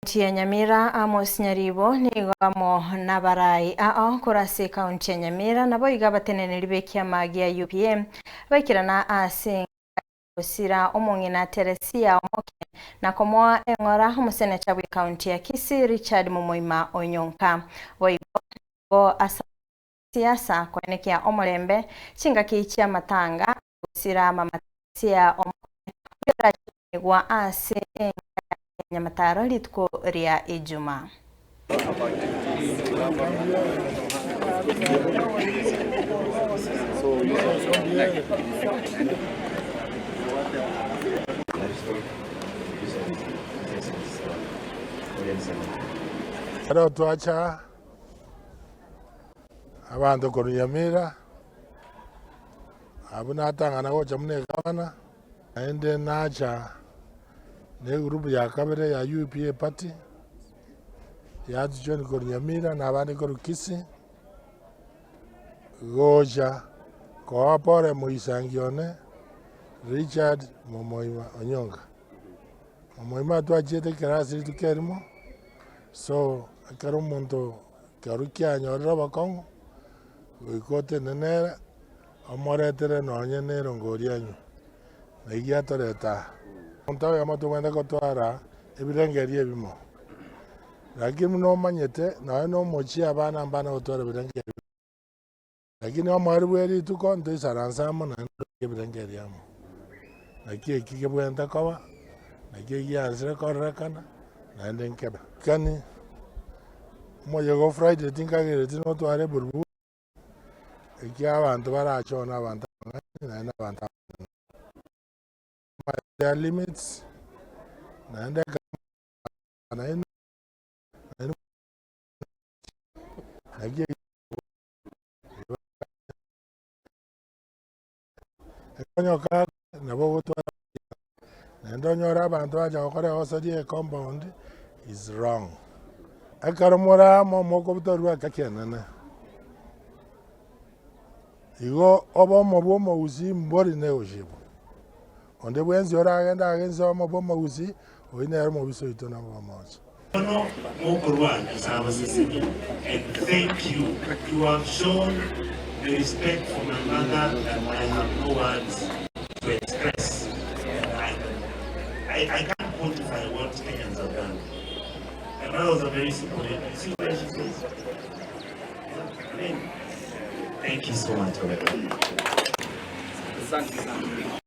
Ekaunti ya Nyamira, Amos Nyaribo nigo amo nabarai ao korwa ase ekaunti ya Nyamira naboigo abateneneri b'ekiama gia UPA baikerana ase enka ya gosira omong'ina Teresia Omoke na komoa eng'ora omoseneta bw'ekaunti ya Kisii Richard Momoima Onyonka. Boigo nigo asabire siasa koenekia omorembe chingaki chi'amatanga gosira mama Teresia Omoke oyio orachianigwa ase enka yaye ya Nyamataro rituko ria Ijumaa. Ekero twacha abanto korwa Nyamira, abwo natang'ana gocha buna egavana, naende nacha na egroup ya kabere ya UPA party, yatujoin korwa Nyamira na abande korwa Kisii, gocha koa pore moisangi one Richard Momoima Onyonka. Momoima twachiete ekerasi rituko erimo, so ekero omonto Ekero kianyorire obokong'u, goika otenene nere, omoretere nonye na erongori anywe, na eyio atorete aa. Omonto oyomo tobwenerete gotwara ebirengererio ebimo, lakini buna omanyete nonye na omochie abana mbana gotwara ebirengererio ebimo, lakini omoerio bwe rituko ntoisaranse amo naende tobeke ebirengererio amo. Naki eki kebwenerete koba, naki eki giansire kororekana, naende nkebe. Kani, omoyega o Friday tinkagereti notware eburuburu, ekia abanto barache one abanto abang'aini naende abanto abanene. There are limits, naende ekero naende naende naki Ekonyoka nabo ogotwara naende onyore abanto bacha gokora egosoria ecompound is wrong. Ekero more amo mokobutorwa ekeki enene, igo obomo bwa omogusii mbori negotiable. Onde bwensi oragende against obomo bwa omogusii, oyio nere omobisa oito na omomocha. Bono mokorwa Nyasae abasesenie and thank you you have shown the respect for my mother that I have no words to express and I I, I can't quantify what Kenyans have done. My mother was a very simple lady. You see where she says? I mean, thank you so much. Asante sana.